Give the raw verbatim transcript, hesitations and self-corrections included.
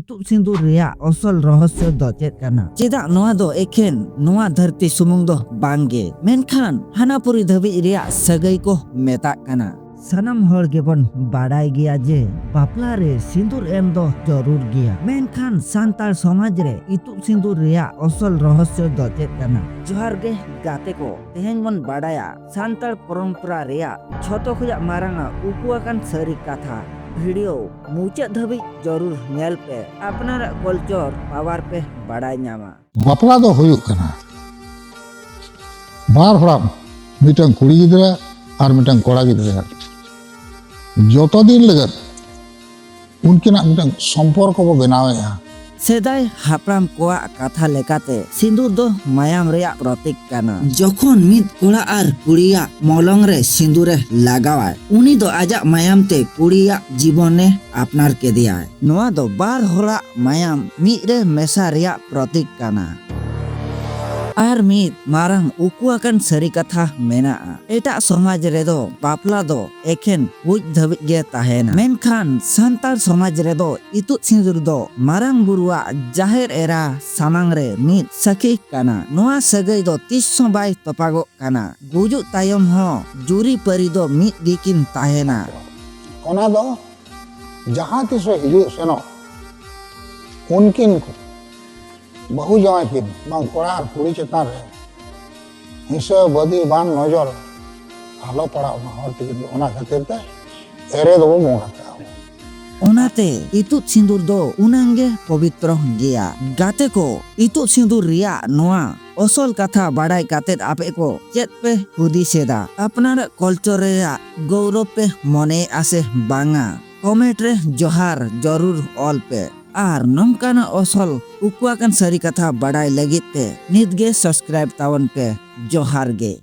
ᱤᱛᱩᱫ ᱥᱤᱸᱫᱩᱨ ᱨᱮᱭᱟᱜ ᱚᱥᱚᱞ ᱨᱚᱦᱚᱥᱭᱚ ᱫᱚ ᱪᱮᱫ ᱠᱟᱱᱟ? ᱪᱮᱫᱟᱜ ᱱᱚᱣᱟ ᱫᱚ ᱮᱠᱷᱮᱱ ᱱᱚᱣᱟ ᱫᱷᱟᱹᱨᱛᱤ ᱥᱩᱢᱩᱝ ᱫᱚ ᱵᱟᱝ ᱜᱮ, ᱢᱮᱱᱠᱷᱟᱱ ᱦᱟᱱᱟᱯᱩᱨᱤ ᱫᱷᱟᱹᱵᱤᱡ ᱨᱮᱭᱟᱜ ᱥᱟᱹᱜᱟᱹᱭ ᱠᱚ ᱢᱮᱛᱟᱜ ᱠᱟᱱᱟ? ᱥᱟᱱᱟᱢ ᱦᱚᱲ ᱜᱮᱵᱚᱱ ᱵᱟᱲᱟᱭ ᱜᱮᱭᱟ ᱡᱮ ᱵᱟᱯᱞᱟ ᱨᱮ ᱥᱤᱸᱫᱩᱨ ᱮᱢ ᱫᱚ ᱡᱚᱨᱩᱨ ᱜᱮᱭᱟ, ᱢᱮᱱᱠᱷᱟᱱ ᱥᱟᱱᱛᱟᱲ ᱥᱚᱢᱟᱡᱽ ᱨᱮ ᱤᱛᱩᱫ ᱥᱤᱸᱫᱩᱨ ᱨᱮᱭᱟᱜ ᱚᱥᱚᱞ ᱨᱚᱦᱚᱥᱭᱚ ᱫᱚ ᱪᱮᱫ ᱠᱟᱱᱟ? ᱡᱚᱦᱟᱨ ᱜᱮ ᱜᱟᱛᱮ ᱠᱚ, ᱛᱮᱦᱮᱧ ᱵᱚᱱ ᱵᱟᱲᱟᱭᱟ ᱥᱟᱱᱛᱟᱲ ᱯᱚᱨᱚᱢᱯᱚᱨᱟ ᱨᱮᱭᱟᱜ ᱡᱷᱚᱛᱚ ᱠᱷᱚᱱᱟᱜ ᱢᱟᱨᱟᱝ ᱟᱜ ᱩᱠᱩ ᱟᱠᱟᱱ ᱥᱟᱹᱨᱤ ᱠᱟᱛᱷᱟ᱾ ᱵᱷᱤᱰᱤᱭᱳ ᱢᱩᱪᱟᱹᱫ ᱫᱷᱟᱹᱵᱤᱡ ᱡᱚᱨᱩᱨ ᱧᱮᱞ ᱯᱮ, ᱟᱯᱱᱟᱨᱟᱜ ᱠᱚᱞᱪᱚᱨ ᱯᱟᱣᱟᱨ ᱯᱮ ᱵᱟᱲᱟᱭ ᱧᱟᱢᱟ᱾ ᱵᱟᱯᱞᱟ ᱫᱚ ᱦᱩᱭᱩᱜ ᱠᱟᱱᱟ ᱵᱟᱨ ᱦᱚᱲᱟᱜ, ᱢᱤᱫᱴᱟᱝ ᱠᱩᱲᱤ ᱜᱤᱫᱽᱨᱟᱹ ᱟᱨ ᱢᱤᱫᱴᱟᱝ ᱠᱚᱲᱟ ᱜᱤᱫᱽᱨᱟᱹ᱾ ᱡᱚᱛᱚ ᱫᱤᱱ ᱞᱟᱹᱜᱤᱫ ᱩᱱᱠᱤᱱᱟᱜ ᱢᱤᱫᱴᱟᱝ ᱥᱚᱢᱯᱚᱨᱠᱚ ᱵᱚ ᱵᱮᱱᱟᱣᱮᱫᱼᱟ᱾ ᱥᱮᱫᱟᱭ ᱦᱟᱯᱲᱟᱢ ᱠᱚᱣᱟᱜ ᱠᱟᱛᱷᱟ ᱞᱮᱠᱟᱛᱮ ᱥᱤᱸᱫᱩᱨ ᱫᱚ ᱢᱟᱭᱟᱢ ᱨᱮᱭᱟᱜ ᱯᱨᱚᱛᱤᱠ ᱠᱟᱱᱟ᱾ ᱡᱚᱠᱷᱚᱱ ᱢᱤᱫ ᱠᱚᱲᱟ ᱟᱨ ᱠᱩᱲᱤᱭᱟᱜ ᱢᱚᱞᱚᱝ ᱨᱮ ᱥᱤᱸᱫᱩᱨᱮ ᱞᱟᱜᱟᱣᱟᱭ, ᱩᱱᱤ ᱫᱚ ᱟᱡᱟᱜ ᱢᱟᱭᱟᱢ ᱛᱮ ᱠᱩᱲᱤᱭᱟᱜ ᱡᱤᱵᱚᱱᱮ ᱟᱯᱱᱟᱨ ᱠᱮᱫᱮᱭᱟᱭ᱾ ᱱᱚᱣᱟ ᱫᱚ ᱵᱟᱨ ᱦᱚᱲᱟᱜ ᱢᱟᱭᱟᱢ ᱢᱤᱫ ᱨᱮ ᱢᱮᱥᱟ ᱨᱮᱭᱟᱜ ᱯᱨᱚᱛᱤᱠ ᱠᱟᱱᱟ᱾ ᱟᱨ ᱢᱤᱫ ᱢᱟᱨᱟᱝ ᱩᱠᱩ ᱟᱠᱟᱱ ᱥᱟᱹᱨᱤ ᱠᱟᱛᱷᱟ ᱢᱮᱱᱟᱜᱼᱟ᱾ ᱮᱴᱟᱜ ᱥᱚᱢᱟᱡᱽ ᱨᱮᱫᱚ ᱵᱟᱯᱞᱟ ᱫᱚ ᱮᱠᱷᱮᱱ ᱵᱩᱡ ᱫᱷᱟᱹᱵᱤᱡ ᱜᱮ ᱛᱟᱦᱮᱱᱟ, ᱢᱮᱱᱠᱷᱟᱱ ᱥᱟᱱᱛᱟᱲ ᱥᱚᱢᱟᱡᱽ ᱨᱮᱫᱚ ᱤᱛᱩᱫ ᱥᱤᱸᱫᱩᱨ ᱫᱚ ᱢᱟᱨᱟᱝ ᱵᱩᱨᱩᱣᱟᱜ ᱡᱟᱦᱮᱨ ᱮᱨᱟ ᱥᱟᱢᱟᱝ ᱨᱮ ᱢᱤᱫ ᱥᱟᱹᱠᱷᱤ ᱠᱟᱱᱟ᱾ ᱱᱚᱣᱟ ᱥᱟᱹᱜᱟᱹᱭ ᱫᱚ ᱛᱤᱥ ᱦᱚᱸ ᱵᱟᱭ ᱛᱚᱯᱟᱜᱚᱜ ᱠᱟᱱᱟ᱾ ᱜᱩᱡᱩᱜ ᱛᱟᱭᱚᱢ ᱦᱚᱸ ᱡᱩᱨᱤ ᱯᱟᱹᱨᱤ ᱫᱚ ᱢᱤᱫ ᱜᱮᱠᱤᱱ ᱛᱟᱦᱮᱱᱟ᱾ ᱚᱱᱟ ᱫᱚ ᱡᱟᱦᱟᱸ ᱛᱤᱥ ᱨᱮ ᱦᱤᱡᱩᱜ ᱥᱮᱱᱚᱜ ᱩᱱᱠᱤᱱ ᱠᱚ ᱵᱟᱹᱦᱩ ᱡᱟᱶᱟᱭ ᱠᱤᱱ ᱵᱟᱝ ᱠᱚᱲᱟ ᱟᱨ ᱠᱩᱲᱤ ᱪᱮᱛᱟᱱ ᱨᱮ ᱦᱤᱸᱥᱟᱹ ᱵᱟᱹᱫᱤ ᱵᱟᱝ ᱱᱚᱡᱚᱨ ᱟᱞᱚ ᱯᱟᱲᱟᱜ ᱢᱟ ᱦᱚᱲ ᱛᱮᱜᱮ᱾ ᱚᱱᱟ ᱠᱷᱟᱹᱛᱤᱨ ᱛᱮ ᱮᱨᱮ ᱫᱚᱵᱚ ᱵᱚᱸᱜᱟ ᱠᱟᱜᱼᱟ᱾ ᱚᱱᱟᱛᱮ ᱤᱛᱩᱫ ᱥᱤᱸᱫᱩᱨ ᱫᱚ ᱩᱱᱟᱹᱝ ᱜᱮ ᱯᱚᱵᱤᱛᱨᱚ ᱜᱮᱭᱟ᱾ ᱜᱟᱛᱮ ᱠᱚ, ᱤᱛᱩᱫ ᱥᱤᱸᱫᱩᱨ ᱨᱮᱭᱟᱜ ᱱᱚᱣᱟ ᱚᱥᱚᱞ ᱠᱟᱛᱷᱟ ᱵᱟᱲᱟᱭ ᱠᱟᱛᱮᱫ ᱟᱯᱮ ᱠᱚ ᱪᱮᱫ ᱯᱮ ᱦᱩᱫᱤᱥ ᱮᱫᱟ? ᱟᱯᱱᱟᱨᱟᱜ ᱠᱚᱞᱪᱚᱨ ᱨᱮᱭᱟᱜ ᱜᱚᱣᱨᱚᱵ ᱯᱮ ᱢᱚᱱᱮᱭᱮᱫᱼᱟ ᱥᱮ ᱵᱟᱝᱟ? ᱠᱚᱢᱮᱱᱴ ᱨᱮ ᱡᱚᱦᱟᱨ ᱡᱚᱨᱩᱨ ᱚᱞ ᱯᱮ᱾ ᱟᱨ ᱱᱚᱝᱠᱟᱱᱟᱜ ᱚᱥᱚᱞ ᱩᱠᱩ ᱟᱠᱟᱱ ᱥᱟᱹᱨᱤ ᱠᱟᱛᱷᱟ ᱵᱟᱲᱟᱭ ᱞᱟᱹᱜᱤᱫ ᱛᱮ ᱱᱤᱛ ᱜᱮ ᱥᱟᱵᱥᱠᱨᱟᱭᱤᱵ ᱛᱟᱵᱚᱱ ᱯᱮ᱾ ᱡᱚᱦᱟᱨ ᱜᱮ᱾